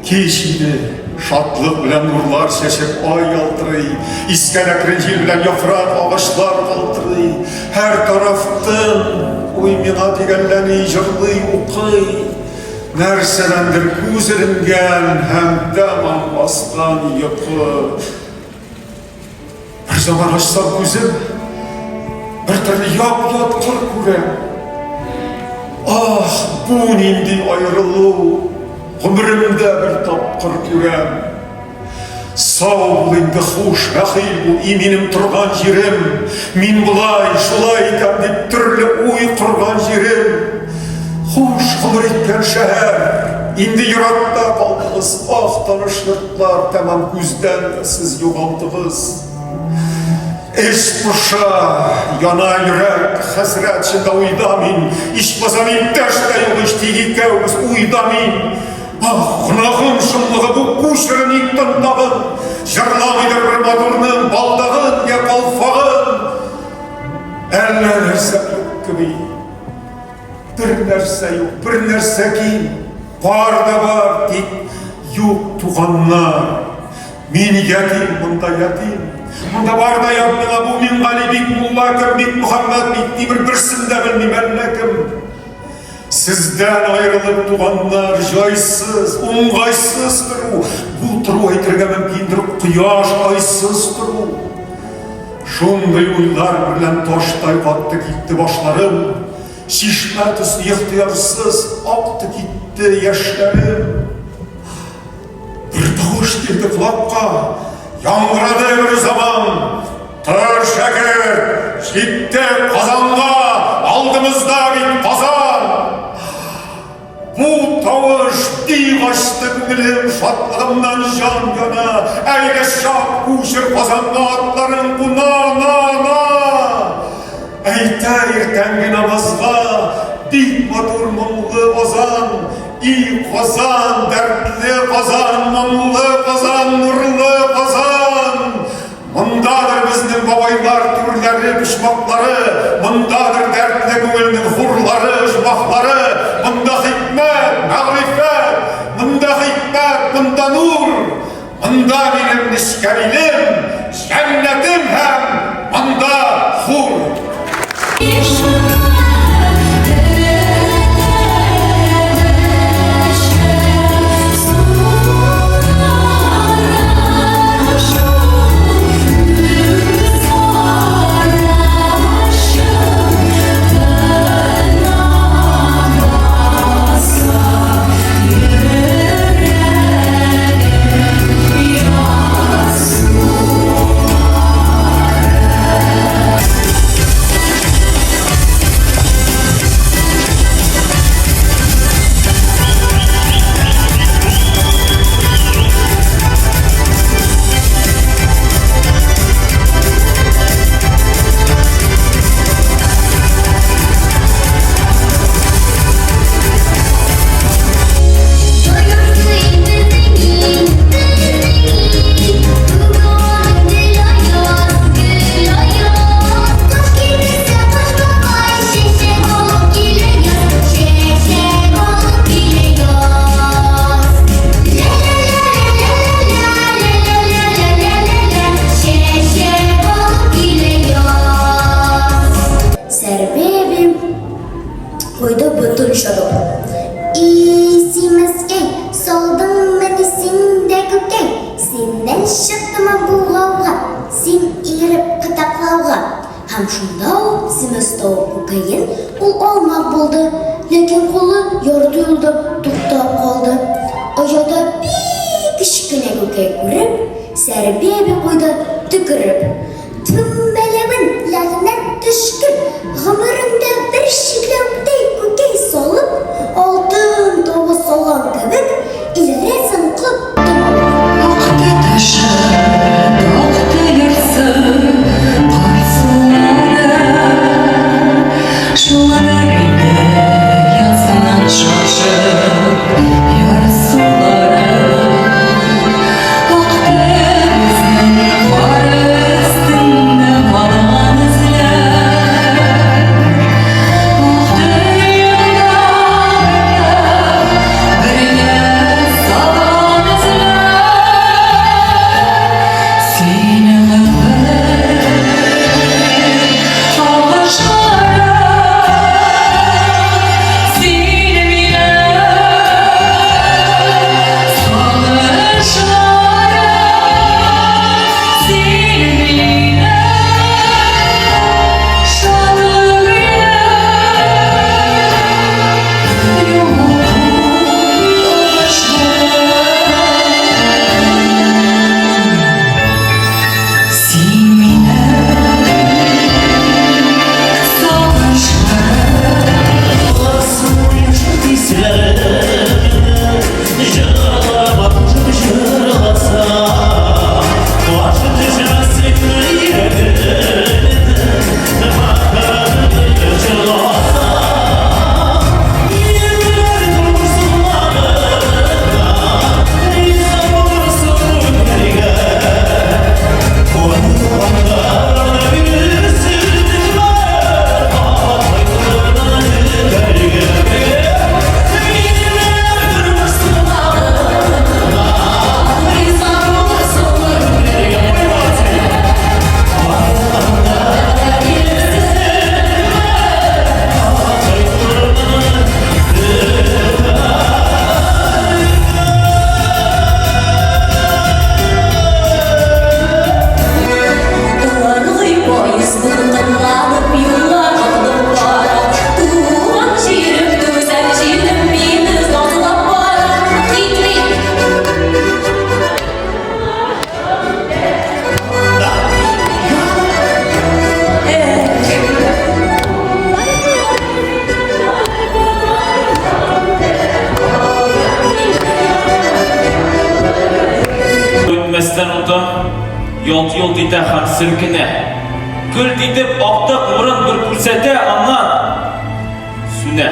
Кич иде, шатлык белән нурлар чәчеп ай ялтырый, искән әкрен җил белән яфрак, агачлар калтырый. Һәр тараф тын, уй миңа дигәнләни, җырлый, укый. Нәрсәдәндер күз эленгән һәм тәмам баскан йокы. Бер заман ачсам күзем, бер төрле яп-ят кыр күрәм. Ах, бу нинди аерылу, гомеремдә бер тапкыр күрәм. Сау бул инде, хуш, бәхил бул, и минем торган җирем. Мин болай, шулай итәм дип төрле уй корган җирем. Хуш, гомер иткән шәһәр, инде еракта калдыгыз, ах, таныш йортлар, тәмам күздән дә сез югалдыгыз. Эч поша, яна йөрәк, хәсрәт эчендә уйда мин, ичмасам иптәш тә юк ич, тик икәүбез уйда мин. Ах, гөнаһым шомлыгы бу күчерен ник тынтагын, җырламыйдыр бер матурның балдагын я калфагын. Әллә нәрсә юк кеби. Бер нәрсә юк, бер нәрсә ким. Бар да бар, тик юк туганнар. Мин ятим, монда ятим. Монда бар да ят миңа, бу Мингали бик мулла кем, бик Мөхәммәт бик Тимер, берсен дә белмим, әллә кем. Сездән аерылып туганнар, җайсыз, уңгайсыз тору. Бу тору әйтергә мөмкиндер, кояш айсыз тору. Шундый уйлар белән таштай катты китте башларым, Чишмә төсле ихтыярсыз акты китте яшьләрем. Бер тавыш килде колакка, яңгырады бер заман. Тор, шәкерт, җиттек Казанга, алдымызда бит Казан. Бу тавыш бик ачты күңелем, шатлыгымнан җан яна. Әйдә чап, күчер Казанга атларың куна, на, на. Әйтә иртәнге намазга, бик матур моңлы азан. И Казан, дәртле Казан, моңлы Казан, нурлы Казан. Мондадыр безнең бабайлар түрләре, почмаклары, мондадыр дәртле күңелнең хурлары, оҗмахлары, монда хикмәт, мәгърифәт, монда хикмәт, монда нур, монда минем нечкә билем, җәннәтем һәм монда хур. Куйды ботын чабып. И, симезкәй, салдыңмыни син дә күкәй? Синнән чыктымы бу гауга, син иереп кытаклауга? Һәм шунда ук симез тавык күкәен ул алмак булды, ләкин кулы ярты юлда туктап калды. Ояда бик кечкенә күкәй күреп, Сәрби әби куйды төкереп. Түмбәләвен ләгънәт төшкер, гомереңдә бер чикләвектәй күкәй салып, алтын тавы салган кебек, илерәсең кот томалап. Акты ташы, акты ярсы, кар сулары. Шулар инде язның шашып ярсулары. Акты безнең кар өстендә калган эзләр. Акты. итә һәм селкенә. Көлт итеп актык нурын бер күрсәтә, аннан сүнә.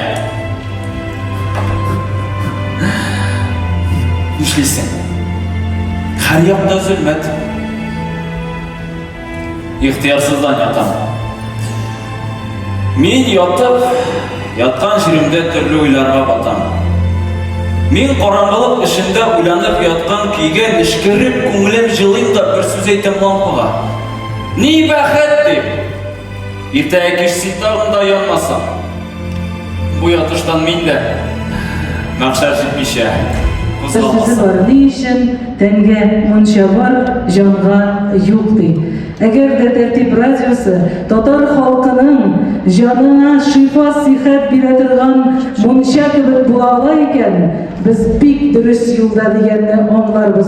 Нишлисең? Һәр якта зөлмәт. Ихтыярсыздан ятам. Мин ятып, яткан җиремдә төрле уйларга батам. Мин караңгылык эчендә уйланып яткан көйгә нечкереп күңелем җылыйм да бер сүз әйтәм лампага. Ни бәхет дип. Иртәгә кич син тагын да янмасаң. Бу ятыштан мин дә мәхшәр җитмичә Бер сүзе бар, ни өчен тәнгә мунча бар, җанга юк ди. Әгәр дә Тәртип радиосы татар халкының җанына шифа, сихәт бирә торган мунча кебек була ала икән, без бик дөрес юлда дигәнне аңларбыз.